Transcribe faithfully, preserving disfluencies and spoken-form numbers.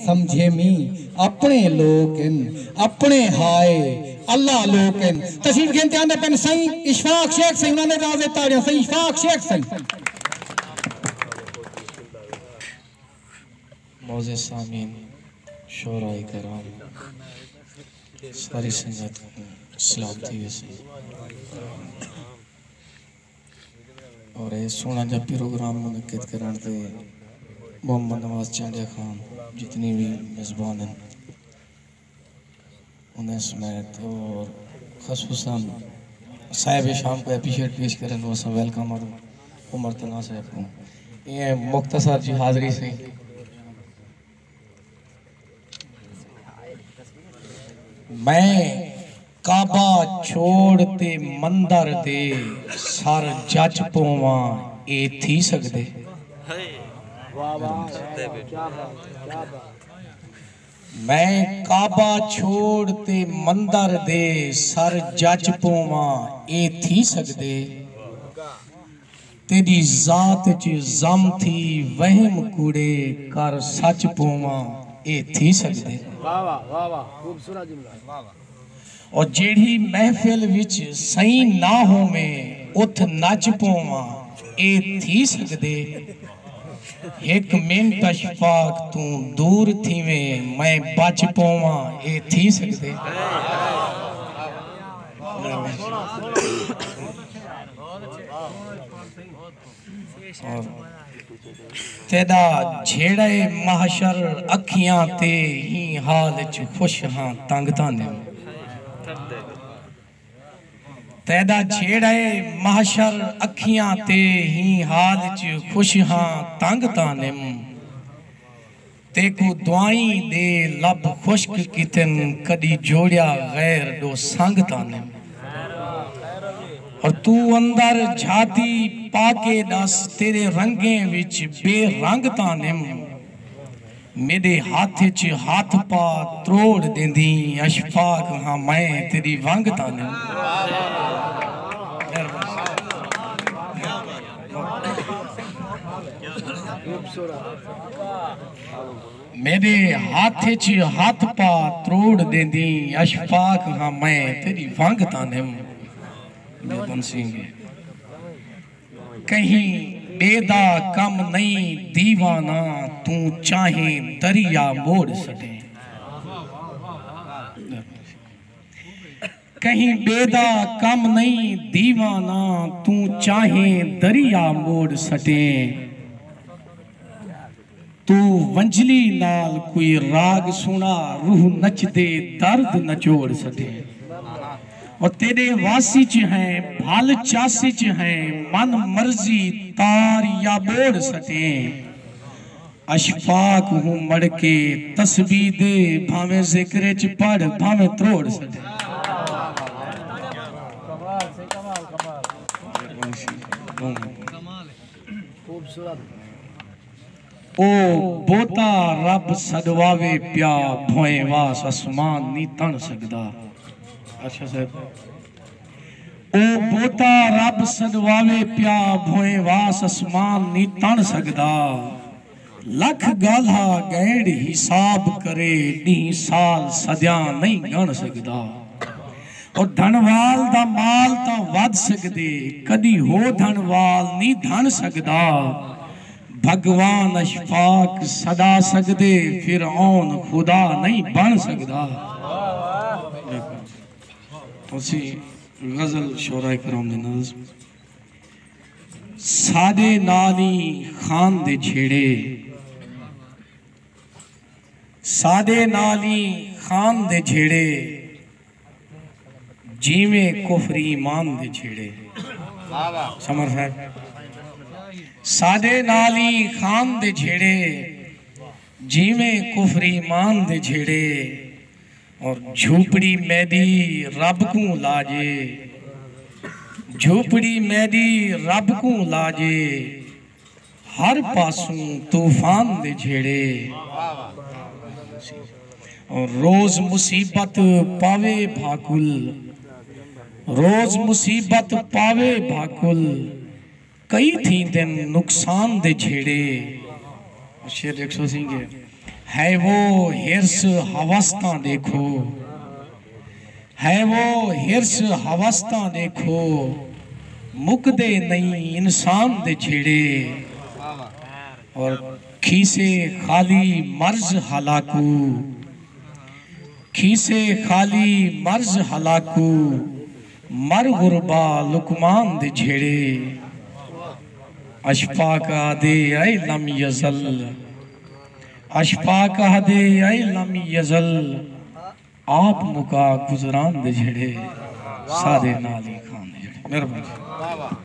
سمجھے می اپݨے لوک ہن، اپݨے ہائے اللہ لوک ہن۔ تشریف گھن تے آندے پن سائیں اشفاق شیخ سائیں، انہاں نے راز تاڑیاں سائیں اشفاق شیخ سائیں۔ معزز سامعین، شعراء کرام، ساری سنگت کوں سلام تھی ویسی۔ اور اے سوہݨا جا پروگرام منعقد کرݨ تے محمد نواز چانڈیا خان جتنی وی میزبان ہن انہیں سمیت اور خصوصا صاحب شام کوں اپریشیٹ پیش کرن واسطے ویلکم اور عمر تنا صاحب کوں اے مختصر جی حاضری سی۔ میں کعبہ چھوڑ تے مندر دے سر جچ پوواں اے تھی سڳدے؟ میں کعبہ چھوڑ تے مندر دے سر جچ پوواں اے تھی سڳدے؟ تیݙی ذات اچ ضم تھی وہم کوڑے کر سچ پوواں اے تھی سڳدے؟ او جیڑھی محفل وچ سئیں نہ ہوویں اتھ نچ پوواں اے تھی سڳدے؟ ہک منٹ اشفاق توں دور تھیویں میں بچ پوواں اے تھی سڳدے؟ تیݙا جھیڑے محشر اکھیاں تے ہیں حال اچ خوش ہاں تنگ تاں نم۔ تیݙا جھیڑے محشر اکھیاں تے ہیں حال اچ خوش ہاں تنگ تاں نم۔ تیکوں دعائیں ݙے لب خشک کیتن کݙی جوڑیا غیر ݙو سنگ تاں نم۔ اور توں اندر جھاتی پا کے ݙس تیݙے رنگیں وچ بے رنگ تاں نم۔ میݙے ہتھ اچ ہتھ پا تروڑ ݙیندیں اشفاق ہاں میں تیݙی ونگ تاں نم۔ میݙے ہتھ اچ ہتھ پا تروڑ ݙیندیں اشفاق ہاں میں تیݙی ونگ تاں نم۔ میربن سنگھ کہیں ٻے دا کم نئیں دیوانہ توں چاہیں دریا موڑ سٹیں۔ کہیں ٻے دا کم نئیں دیوانہ توں چاہیں دریا موڑ سٹیں۔ توں ونجھلی نال کوئی راگ سݨا روح نچدے درد نچوڑ سٹے۔ او تیݙے وس اچ ہیں بھل چس اچ ہیں من مرضی تار یا ٻوڑ سٹے۔ اشفاق ہوں مڑ کے تسبیح دے بھانویں ذکر اچ پڑھ بھانویں تروڑ سٹے۔ او بوتا رب سݙواوے پیا بھوئیں واس اسمان نی تݨ سڳدا۔ اچھا صاحب او بوتا رب سݙواوے پیا بھوئیں واس اسمان نی تݨ سڳدا۔ لکھ ڳالھا ڳئنڑ حساب کرے ݙینہہ سال صدیاں نئیں ڳݨ سڳدا۔ او دھنوال دا مال تاں ودھ سڳدے کݙی ہو دھنوال نی دھݨ سڳدا۔ بھڳوان اشفاق سݙا سڳدے فرعون خدا نئیں بݨ سڳدا۔ اسی غزل شعراء کرام دے نظم۔ ساݙے نال ای خان دے جھیڑے۔ ساݙے نال ای خان دے جھیڑے جیویں کفر ایمان دے جھیڑے۔ سمر صاحب ساݙے نال ای خان دے جھیڑے جیویں کفر ایمان دے جھیڑے۔ اور جھوپڑی میݙی رب کوں لاڄے۔ جھوپڑی میݙی رب کوں لاڄے۔ ہر پاسوں طوفان دے جھیڑے۔ اور روز مصیبت پاوے بھاکل۔ روز مصیبت پاوے بھاکل۔ کئی تھیندن نقصان دے جھیڑے۔ شعر ݙیکھسو سئیں کہ ہے وہ حرص ہوس تاں ݙیکھو، ہے وہ حرص ہوس تاں ݙیکھو، مکدے نئیں انسان دے جھیڑے۔ اور کھیسے خالی مرض ہلاکو، کھیسے خالی مرض ہلاکو، مر غربا لقمان دے جھیڑے۔ اشفاق آہدے اے لم یزل، اشفاق آہدے اے لم یزل، آپ مکا گزران دے جھیڑے، ساݙے نال ہی کھان دے جھیڑے۔ مہربانی۔